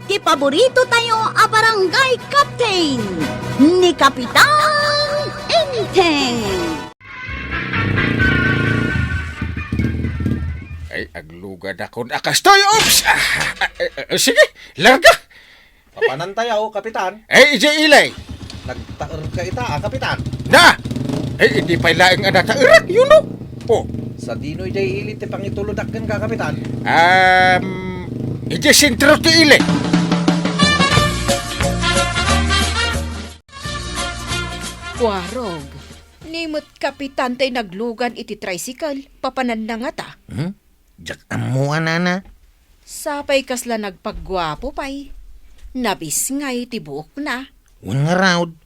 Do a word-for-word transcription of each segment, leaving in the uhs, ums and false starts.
Ti paborito tayo a barangay captain, ni Kapitan Enteng. Ay, aglugadakon a kastoy. Oops! Ah, ah, ah, ah, sige, larga! Papanantayo, Kapitan. Ay, idiay ili. Nagtaer ka ita, ah, Kapitan. Na! Ay, idi pay laeng a nataerak, yuno. Oh. Sadino idiay ili ti pangitulod kenka, Kapitan? Um, idiay sentro ti ili. Kuarog, ni met Kapitan tay naglugan iti tricycle, papananna ngata. Hmm? Diak ammo a nana. Sapay kasla nagpagguapo pay. Nabisngay ti buokna. Wen ngarud,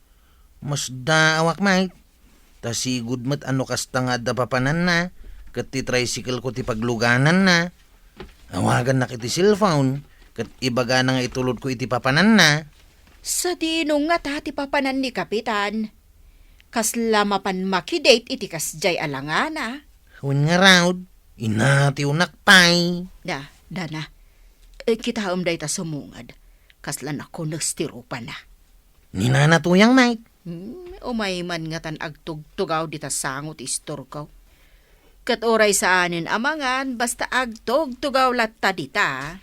masdaawak met. Ta sigud met a no kasta nga adda papananna, ket ti tricycle ko ti paglugananna. Awagannak iti cellphone, ket ibagana nga itulodko iti papananna. Sadino ngata ti papanan ni Kapitan? Kasla mapan makidate iti kasdiay a langana? Wen ngarud, inatiwnak pay. Da, dana. Eh, kitaem dayta sumungad. Kasla nakunes ti rupana. Ni Nana Tuyang, Mike. Hmm, umay man ngatan agtugtugaw dita sango ti istorko. Ket uray saanen a mangan, basta agtugtugaw latta dita.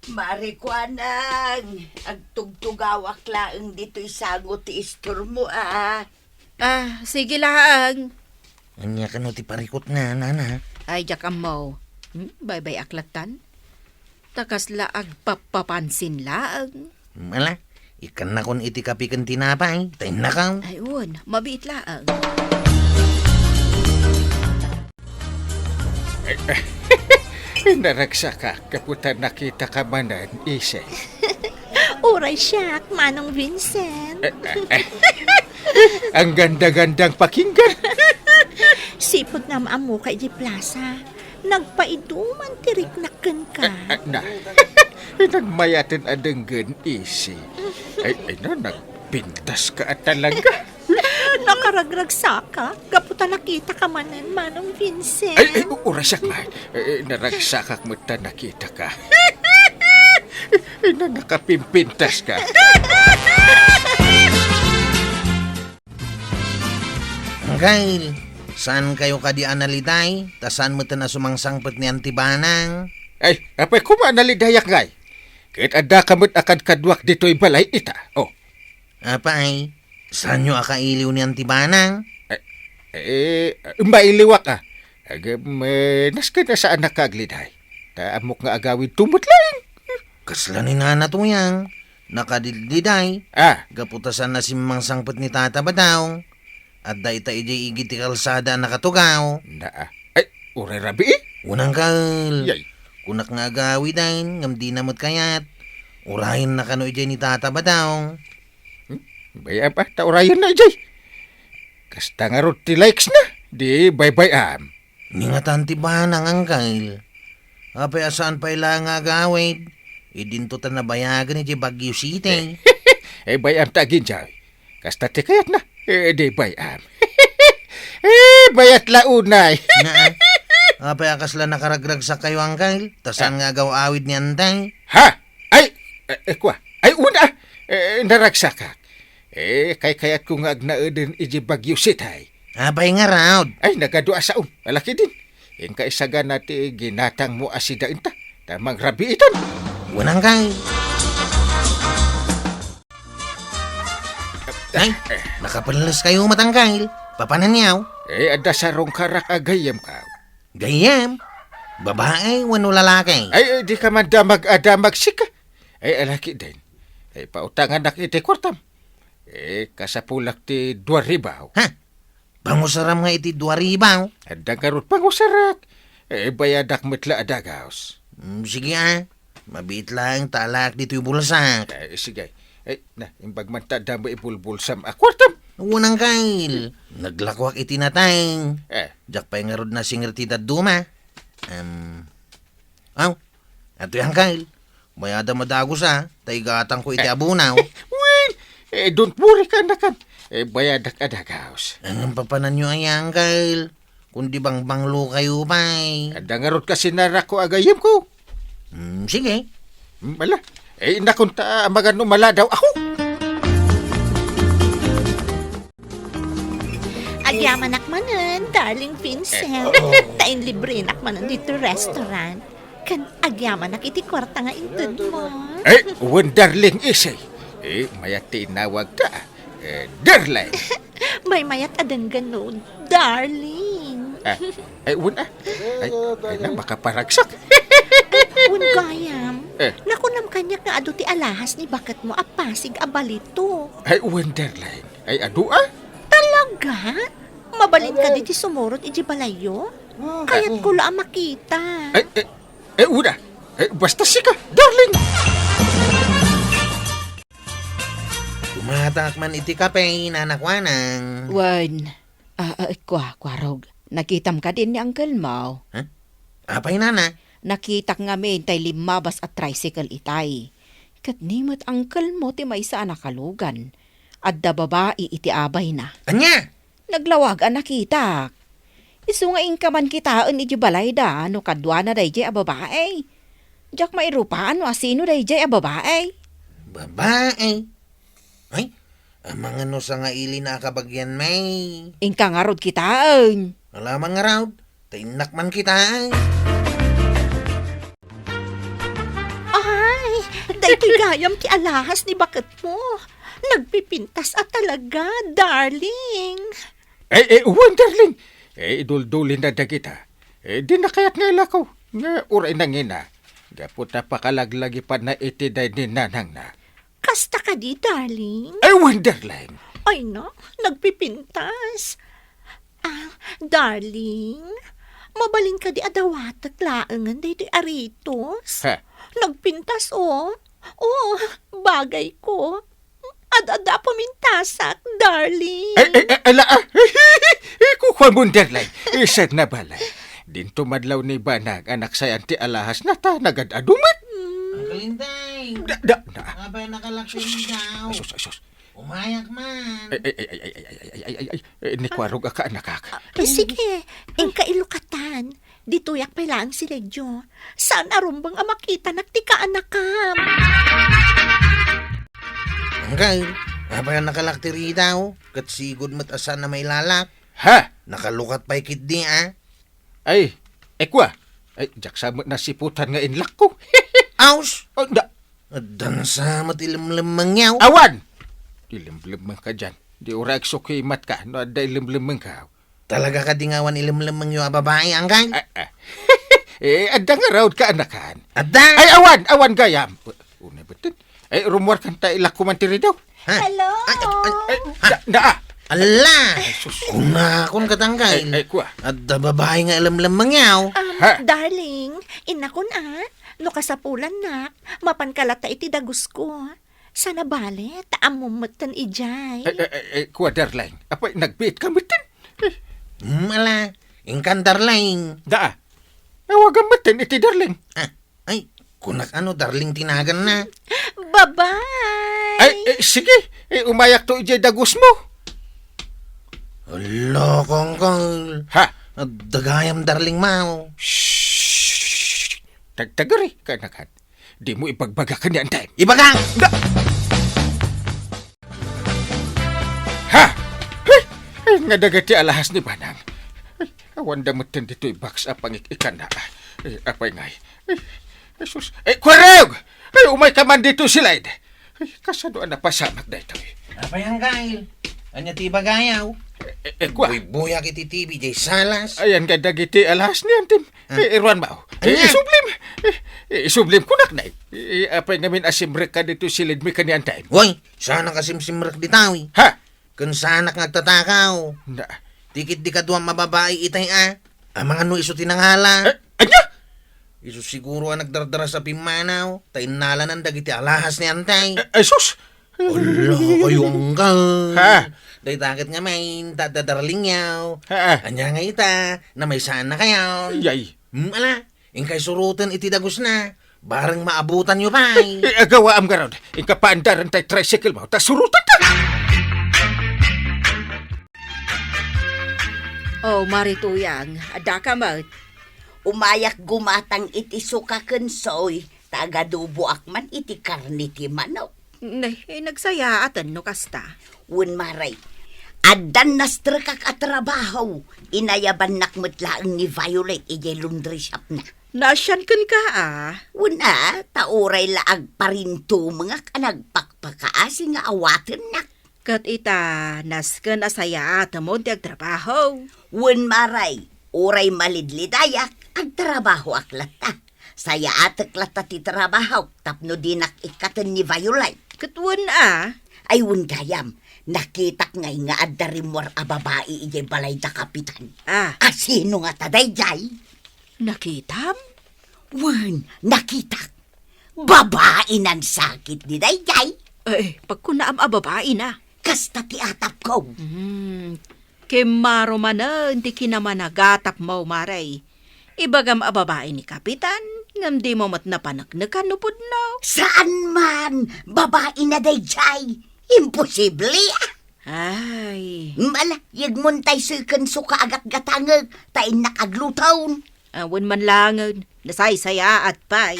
Mari kuanang, agtugtugawak laeng ditoy sango ti istormo, a. Ah, sige laeng. Ania kano ti parikutna, nana? Ay, diak ammo. Hmm, baybay-ak lattan. Ta kasla agpappapansin laeng. Ala, ikkannakon iti kapi ken tinapay, ta innakaw. Ay, wen, mabiit laeng. Naragsakak, gapu ta nakitaka manen, Isi. Uray siak, Manong Vincent. Ang ganda-gandang pakinggan. Sipud nga maamuka iti plaza. Nagpaiduman ti riknak kenka. Ah, ah, na. Nagmayaten a denggen, Isi. Ay, ay, na, nagpintas ka a talaga. Nakaragragsaka, gapu ta nakita ka manen, Manong Vincent. Ay, ay, u-, urasyak, Nay. Eh, naragsakak met ta nakita ka. Ay, na, nakapimpintas ka. Angkel, saan kayo kadi a naliday? Ta saan metten a sumangsangpet ni Auntie Banang? Ay, apay koma a nalidayak ngay. Ket adda ka met a kadkaduak ditoy balay ita. Oh. Apay, saanyo a kailiw ni Auntie Banang? Eh, eh, mailiwak a. Agem, eh, nasken a saanak nga agliday. Ta ammok nga agawidto met laeng. Kasla ni Nana Tuyang, nakadidliday. Ah. Gapu ta saan a simmangsangpet ni Tata Badong. Adda ita idiay igid ti kalsada a nakatugaw. Naa. Ay, uray rabii? Unang kal. Yay. Kunak nga agawiden, ngem dina met kayat. Urayenna kano idiay ni Tata Badong. Hmm? Bay-am a, ta urayenna idiay. Kasta ngarud ti likes na, di baybay-am. Ni ngatan ti banang, Angkel. Apay a saan pay la nga agawid? Idinto ta nabayagen iti Baguio City. Eh, bay-am ta aginjaw. Kasta ti kayatna. Eh, di bay-am. Eh, bayat la unay. Naa. Apay a kasla nakaragragsak kayo, Angkel? Ta saan nga agaw-awid ni Antay? Ha? Ay, eh, eh, kua. Ay, una. Eh, naragsakak. Eh, kaykayatko nga agnaeden iti Baguio City. Apay ngarud? Ay, nagadu a sao. Alakidin. Inka isagana ti ginatangmo a sida inta. Ta mangrabiitan. Unang kay. Ay, nakapelles kayo, Matangkay. Papananyaw? Eh, adda sarong karak a gayyem ka. Gayyem? Babae wenno lalaki? Ay, ay, di ka man damag-adamag sika. Ay, alaki din. Ay, pautanganak iti kwartam. Eh, kasapulak ti dua ribaw. Ha? Pangusaram nga iti dua ribaw? Adda ngarud pangusarak. Eh, bayadak met la a dagaws. Mm, sige, ah. Mabiit laeng ta alaak ditoy bulsak. Eh, sige. Eh, na, imbag man ta damo ibulbulsam a kwartam. Unang kail. Naglakuak iti nateng. Eh. Diak pay ngarud nasingir ti dadduma. Em, aw, atoy, Angkel. Bayada madagus, a, ta igatangko iti abunaw. Well, eh, don't worry ka, nakan. Eh, bayadak a dagaws. Ang papananyo ay, Angkel? Kundi bangbanglo kayo pay. Adda ngarud kasi narako a gayyemko. Hmm, sige. Hmm, ala, Eh, inakon ta, amangan no maladaw ako. Agyamanak manen, darling Vincent. Eh, oo. Ta inlibrinak manen ditoy restaurant. Ken agyamanak iti kuarta nga inted mo. Eh, wen, darling Isay. Eh, mayat ti inawag ta. Eh, darling. Maymayat a denggen no, darling. Ah, ay, wen, ah. Ay, ay na, makaparagsak. Ay, wen gayam. Eh. Nakunam kaniak nga adu ti alahas ni baketmo a Pasig a balito. Ay, wen, darling. Ay, adu, ah? Talaga? Mabalin kadi ti sumurot iti balayyo? Kayatko la a makita. Ay, eh, eh, wen, ah. Eh, basta sika, darling. Gumatak man iti kape, Nana Kuanang. Wen. Ah, ah, kua, kuarog. Nakitam kadin ni uncle mo? Huh? Apay, Nana? Nakitak ngamin tay limmabas a tricycle itay. Ket ni met uncle mo ti maysa a nakalugan. Adda babai iti abayna. Ania? Naglawag a nakitak. Isu nga inka man kitaen iti balayda no kaduana daydiay a babai. Diak mairupaan no asino daydiay a babai. Babai? Ay, amangan no sangaili na a kabagian, may. Inka ngarud kitaen. Alaman ngarud, ta innak man kitaen. Ay, daytoy gayam ti alahas ni baketmo. Nagpipintas a talaga, darling. Eh, eh, wen, darling. Eh, iduldulin na dagita. Eh, di na kayat nga ilako. Nga uray nangina. Gapu ta pakalaglagipanna iti day ni nanangna. Kasta kadi, darling? Ay, wen, darling. Ay na, nagpipintas. Ah, darling, mabalin kadi a dawatek laengen daytoy a ritos? Ha? Nagpintas, oh. Oh, bagay ko. Ad-adda a pumintasak, darling. Ay, ay, ay, ala, ah. Kukuamon, darling. Iset na bala. Dinto madlaw ni Banag, anak sayan ti alahas na ta, nagad-adu met. Uncle Inday. Da, da, da. Apay nakalak ti ridaw? Ay, sus, ay, sus. Umayak man. Ay, ay, ay, ay, ay, ay, ay, ay, ay, eh, ni Kuarog a kaanakak. Ah, eh, sige, inka ilukatan. Ditoyak pay laeng si Ledyo. Saan a rumbeng a makitanak ti kaanakam. Anggal, apay a nakalak ti ridaw, ket sigud met a saan a mailalak. Ha? Nakalukat pay ketdi, a? Ay, ekwa. Ay, diak sa met nasiputan nga inlakko. Aus! Oh, da. Addan sa met ilemlemmengyo. Awan! Ilemlemmeng ka diyan. Di uray agsukimat ka no adda ilemlemmeng ka. Talaga kadi nga awan ilemlemmengyo a babai, anggal? Ah, ah. Eh, adda ngarud kaanakan. Adda? Ay, awan! Awan gayam! Unay betten. Ay, rummuar kan ta ilakko man ti ridaw. Ha? Hello? Ay, ay, ay, ay, ha? Da, da, ah. Ala! Ay, sus. Kunakon ket anggal. Ay, ay, kua. Adda babai nga ilemlemmengyo. Um, ha? Darling, innakon a, no kasapulannak, mapanka latta iti dagusko. Saan a bale, ta ammom metten idiay. Ay, ay, ay, ay, kua, darling. Apay, nagbiit ka metten. Eh. Hmm, ala, inkan darling. Da, ah. Awagam metten iti darling. Ah. Ay, kunak a no darling ti naganna. Bye-bye! Ay, eh, sige. Eh, umayakto idiay dagusmo. Hala, kangkal. Ha? Adda gayam darling mo. Shh! Tagtagari, kaanakan. Dimo ibagbaga ken ni Antay. Ibaga! Da- Ha? Ay, ay, nga dagiti alahas ni Banang. Ay, awan da metten ditoy box a pangik-ikanna. Ay, apay ngay. Ay, Jesus. Ay, Kuarog! Ay, umay ka man dito, sila'y. Ay, kasano a napasamak daytoy? Apay, anggal? Ania ti ibagayaw? Eh, eh, kua. Buybuyak iti T V, jay salas. Ayan nga dagiti alahas ni Antim. Ah. Eh, iruan mo. Ania? Eh, isublim. Eh, eh, isublim kunak na. Eh, apay ngamin a simrek ka dito, silid mi ka ni Antim. Woy, saan a kasimsimrek ditaw, eh. Ha? Ken saanak nga agtatakaw. Na. Tikit di kaduam a babai itay a. Amangan no isu ti nangala. Eh, ania? Isu siguro a nagdardaras a pimmanaw, ta innalanan dagiti alahas ni Antay. Eh, eh, sus! Ala, kayo anggal. Ha? Dayta ket nga main, ta, ta darling yaw. Ha? Ania nga ita, na may saan na kayaw? Yay. Hmm, ala. Inkay suroten iti dagusna, bareng maabutanyo pay. Eh, agawaam garud. Inka paandaran tay tricycle mo, ta suroten ta. Oh, Mari Tuyang, adda ka met? Umayak gumatang iti suka ken soy, Ta agaduboak man iti karne ti manok. Nay, eh, nagsayaaten no kasta. Wen, Mare, addan nastrekak a trabaho. Inayabannak met laeng ni Violet idiay laundry shopna. Naasian kenka, a? Wen, a, ta uray la agparintumengak a nagpakpakaasi nga awatennak. Ket ita, nasken a sayaatemon ti agtrabaho. Wen, Mare, uray malidlidayak, agtrabahoak latta. Sayaatek latta ti trabahok tapno dinak ikkaten ni Violet. Ket wen, a? Ay, wen gayam, nakitak ngay nga adda rimmuar a babai idiay balay da Kapitan. A? A, sino ngata daydiay? Nakitam? Wen, nakitak. Babai nansakit ni daydiay. Eh, pagkunaam a babaina. Kasta ti atapko. Hmm, kimmaro manen ti kinamanagatapmo, Mare. Ibagam a babai ni Kapitan, ngem dimo met napaneknekan no pudno. Saan man, babaina daydiay. Imposible, a. Ay. Ala, yegmontay seken suka agatgatangek, ta innak agluton. Awan man langen, nasaysayaat pay.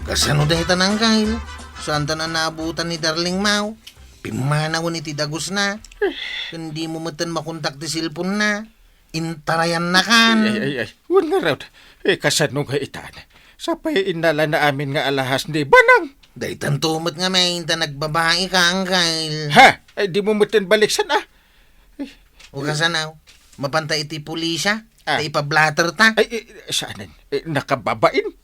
Kasano dayta, Uncle? Saanta naabutan ni Darling, maw? Pimmanawen iti dagusna. Ken dimo metten makontak ti cellphone-na. Intarayannakan. Ay, ay, ay. Wen ngarud. Eh, kasano nga itan? Sapay innalana amin nga alahas ni Banang. Daytanto met ngamin ta nagbabaika, Uncle. Ha? Ay, dimo metten baliksan, a. O kasano? Mapanta iti pulisya? A. Ta ipablaterta? Ay, eh, saanen? Eh, nakababain?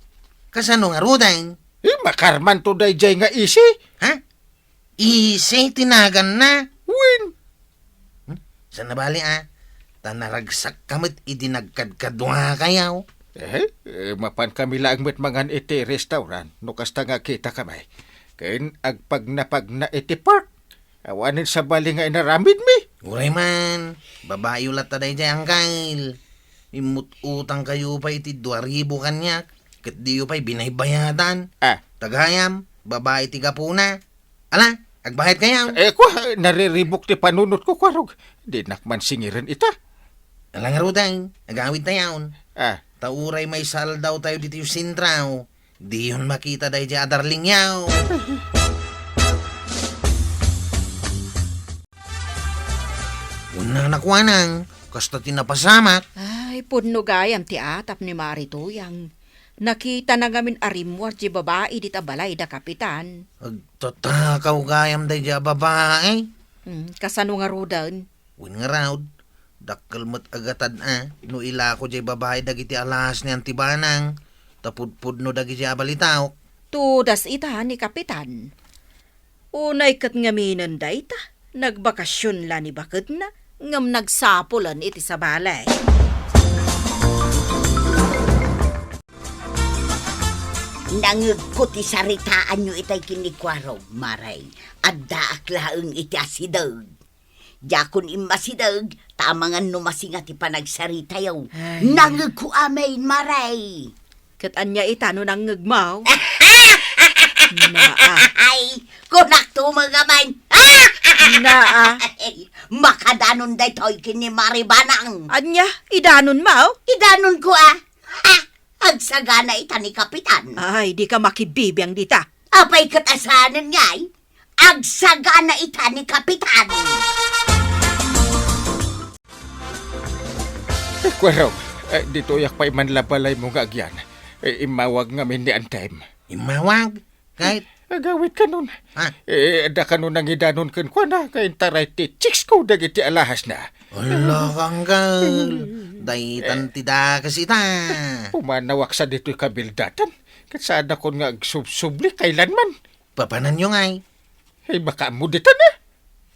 Kasano ngaruden? Eh, makarmanto daydiay nga isi. Ha? Isi ti naganna? Wen. Hmm? Saan a bali, a? Ta naragsakka met idi nagkadkaduakayo. Eh, eh, mapankami laeng met mangan iti restaurant no kasta nga kitakami. Ken agpagnapagna iti park. Awanen sabali nga inaramidmi. Uray man, babaiyo latta daydiay, Uncle. Immut-utangkayo pay iti dua ribu kaniak, ket diyo pay binaybayadan. A. Ta gayam, babai ti gapuna. Ala, agbayadkayo. Eh, kua, nariribuk ti panunotko, kuarog. Dinak man singiren ita. Ala ngaruden, agawidtayon. A. Ta uray maysa aldawtayo ditoy sentro, diyon makita daydiay a Darlingyo. Wen, nakuanang, kasta ti napasamak. Ay, pudno gayam ti atap ni Mari Tuyang. Nakitana ngamin a rimmuar ti babai dita balay da Kapitan. Agtatakaw gayam daydiay a babai. Hmm, kasano ngaruden? Wen ngarud, dakkel met a gatad a no ilako diay babai dagiti alahas ni Auntie Banang, ta pudpudno dagiti a balitaok. Tudas ita ni Kapitan. Unay ket ngaminen dayta, nagbakasyon la ni baketna, ngem nagsapulen iti sabali. Nangegko ti saritaanyo itay ken ni Kuarog, Mare. Addaak laeng iti asideg. Diakon immasideg, ta amangan no masinga ti panagsaritayo. Ay. Nangegko amin, Mare. Ket ania ita no nangngegmo? Naa. Ay, kunakto met ngamin. Naa. Ay, makadanon daytoy ken ni Mari Banang. Ania? Idanonmo? Idanonko, a. Ha? Agsagana ita ni Kapitan. Ay, dika makibibiang dita. Apay ket a saanen ngay? Agsagana ita ni Kapitan. Eh, Kuarog, eh, ditoyak pay man la balaymo nga agyan. Eh, immawag ngamin ni Antem. Immawag? Ket? Agawid kanon. Ha? Eh, adda kano nangidanon kenkuana, nga intaray ti chicks ko dagiti alahasna. Ala, Uncle. Daytan ti dakes ita. Pumanawak sa ditoy kabildatan. Ket saanakon nga agsubsubli kaylanman. Papananyo ngay? Ay, makaammo ditan, a.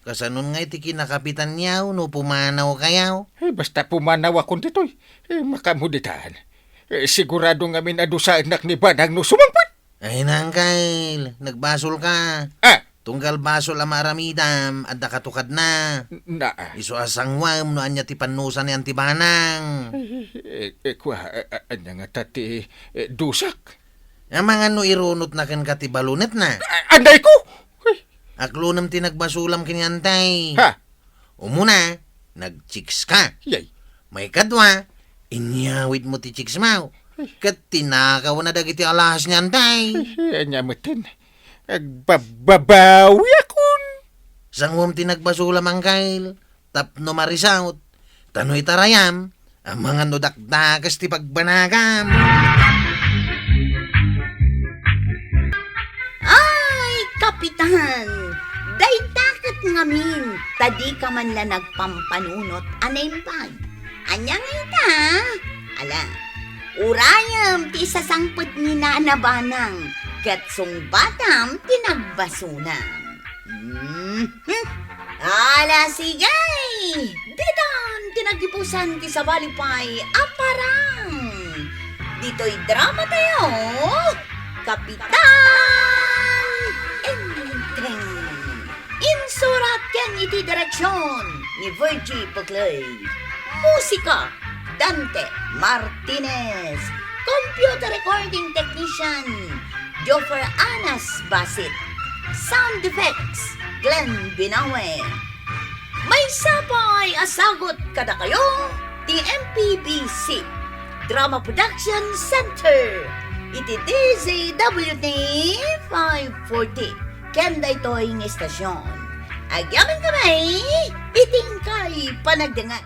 Kasanon ngay ti kinakapitanyo no pumanawkayo? Ay, basta pumanawakon ditoy. Ay, makaammo ditan. Eh, sigurado ngamin a dusaennak ni Banang no sumangpet. Ay, Uncle, nagbasolka. A. Tunggal basol a maaramidam, adda katukadna. Naa. Isu a sanguem no ania ti pannusa ni Auntie Banang. Eh, eh, kua, a-, a-, ania ngata ti, eh, dusak? Amangan no irunotna kenka ti balonetna. A-, anday ko? Ay. Aklonem ti nagbasolam ken ni Auntie. Ha? Umuna, nag-chicks ka. Yay. Maikadua, inyawidmo ti chicks mo. Ket tinakawna dagiti alahas ni Anday. Ay, ania metten? Agbabbabawiakon. Sanguem ti nagbasol a mangkail tapno marisaut. Ta no itarayam, amangan no dakdakes ti pagbanagam. Ay, Kapitan! Dayta ket ngamin, ta dika man la nagpampanunot a naimbag. Ania nga ita? Ala, urayem ti isasangpet ni Nana Banang, ket sungbatam ti nagbasonam. Mhm. Ala, sige! Ditan ti nagipusan ti sabali pay a parang. Ditoy drama tayo, Kapitan Enteng. Insurat ken iti direksyon ni Virgie Peclay. Musika, Dante Martinez. Computer recording technician, Joffer Anas Basit. Sound effects, Glenn Binawe. Maysa pay a sagut kadakayo ti M P B C Drama Production Center iti D Z W T five forty ken daytoy nga istasyon. Agyamankami iti inkay panagdengngeg.